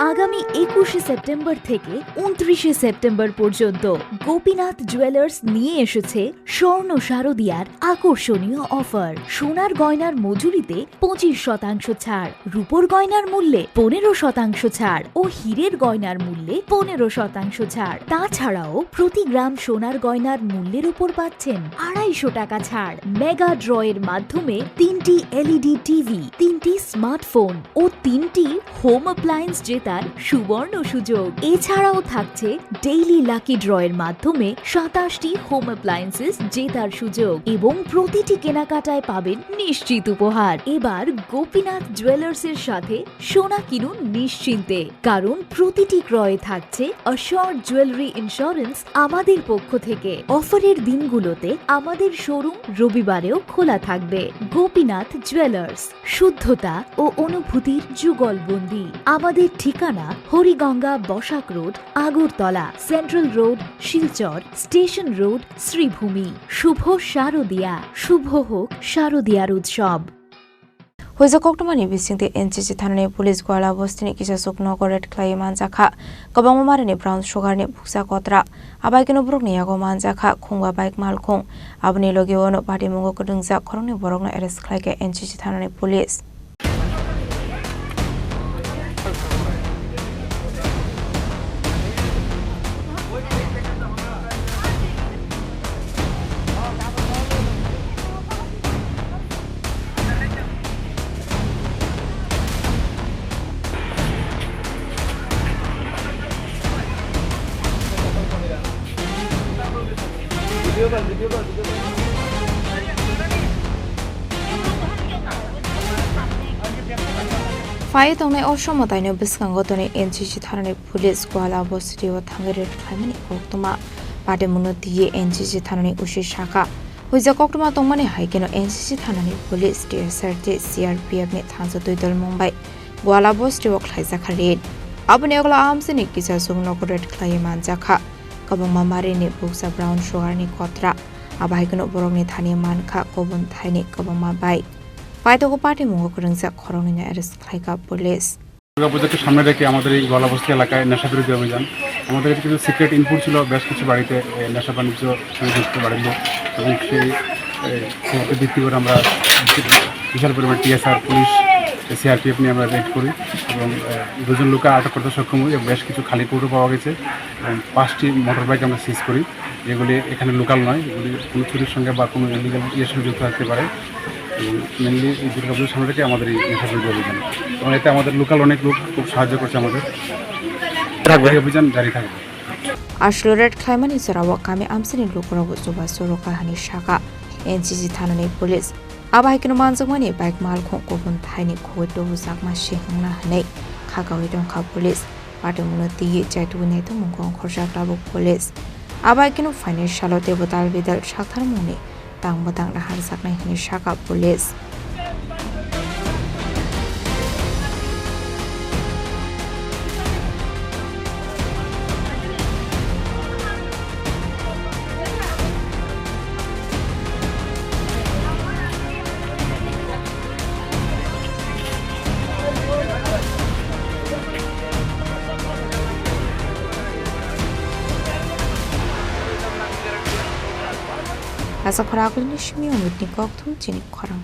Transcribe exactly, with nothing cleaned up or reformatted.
আগামী একুশে সেপ্টেম্বর থেকে ঊনত্রিশে সেপ্টেম্বর পর্যন্ত গোপীনাথ জুয়েলার্স নিয়ে এসেছে স্বর্ণ শারদিয়ার আকর্ষণীয় অফার। সোনার গয়নার মজুরিতে পঁচিশ শতাংশ ছাড়, রূপোর গয়নার মূল্যে পনেরো শতাংশ ছাড় ও হীরের গয়নার মূল্যে পনেরো শতাংশ ছাড়। তাছাড়াও প্রতি গ্রাম সোনার গয়নার মূল্যের উপর পাচ্ছেন আড়াইশো টাকা ছাড়। মেগা ড্রয়ের মাধ্যমে তিনটি এলইডি টিভি, তিনটি স্মার্টফোন ও তিনটি হোম অ্যাপ্লায়েন্স জেতার সুবর্ণ সুযোগ। এছাড়াও থাকছে ডেইলি লাকি ড্রয়ের মাধ্যমে সাতাশটি হোম অ্যাপ্লায়েন্সেস জেতার সুযোগ এবং প্রতিটি কেনাকাটায় পাবেন নিশ্চিত উপহার। এবার গোপীনাথ জুয়েলার্সের সাথে সোনা কিনুন নিশ্চিন্তে, কারণ প্রতিটি ক্রয়ে থাকছে অ্যাসিওরড জুয়েলারি ইন্স্যুরেন্স আমাদের পক্ষ থেকে। অফারের দিনগুলোতে আমাদের শোরুম রবিবারেও খোলা থাকবে। গোপীনাথ জুয়েলার্স, শুদ্ধতা ও অনুভূতির যুগলবন্দি। আমাদের ঠিকানা Hariganga Basak road, Agartala, central road, Silchar, station road, Sribhumi. শুভ শারদিয়া, শুভ হোক শারদিয়ার উৎসব। Huijak koktwmani bisingtwi N C C thanani police Gwala bostini kisa chuk nogo raid khlaiwi manjakha. Kwbangma marini brown sugarni bukcha kotra. Abaikeno borokni yago manjakha khungba bike malkhung. Aboni logi uano patimungo kwrwngjak khoroknwi borokno arrest khlaikha N C C thanani police. Phai tongnai o somo taino bwskango tonwi N C C thanani police Gwala bostio thangwi raid khlaimani koktwma. Patimungno twiwi N C C thanani O C sakha, huijak koktwma tongmani hai kheno N C C thanani police, T S R tei C R P F ni thansa twi dol mung bai Gwala bostio khlaijakha raid. Aboni ulo amchini kisa chuk nogo raid khlaiwi manjakha. Kwbangma marini bukcha brown sugarni kotra. Abo hai kheno borokni thani mankha kubun thaini kwbangma bike. Paithago patimungo kwrwngjak khoroknwino arrest khlaikha police. দুর্গাপূজাকে সামনে রেখে আমাদের এই গোয়ালাবস্তি এলাকায় নেশা বিরোধী অভিযান, আমাদের কাছে কিছু সিক্রেট ইনপুট ছিল বেশ কিছু বাড়িতে, এ, নেশা বাণিজ্য সঙ্গে যুক্ত বাড়ির লোক, এবং সেই, এ, খবরকে ভিত্তি করে আমরা বিশাল পরিমাণ টিএসআর, পুলিশ, সিআরপিএফ নিয়ে আমরা রেড করি এবং, এ, দুজন লোককে আটক করতে সক্ষম হই এবং বেশ কিছু খালি কৌটো পাওয়া গেছে এবং পাঁচটি মোটর বাইক আমরা সিজ করি। যেগুলি এখানে লোকাল নয়, এগুলি কোনো চুরির সঙ্গে বা কোনো ইলিগাল ইয়ের সঙ্গে যুক্ত থাকতে পারে। এবং মেনলি এই দুর্গাপুজোর সামনে থেকে আমাদের এই নেশা বিরোধী অভিযান, এবং এতে আমাদের লোকাল অনেক লোক খুব সাহায্য করছে আমাদের। থাকবে। এই অভিযান জারি থাকবে। Ashwini raid khlaimani jorao kami amchini lukurok chubachu rwkha hwnwi sakha N C C thanani police. Abo hai kheno manjakmani bike malkhung kubun thaini khogwi tubujakma se wngna hwnwi khakaui tongkha police. Patimungno twiwi chaitugwi naitugmung khorsa tabuk police. Abo hai kheno phainai salo teibo dal bidal saktharmungni tang bwtang naharjaknai hwnwi sakha police. Asa khorang agulini simi Amitni kokthum chini khorang.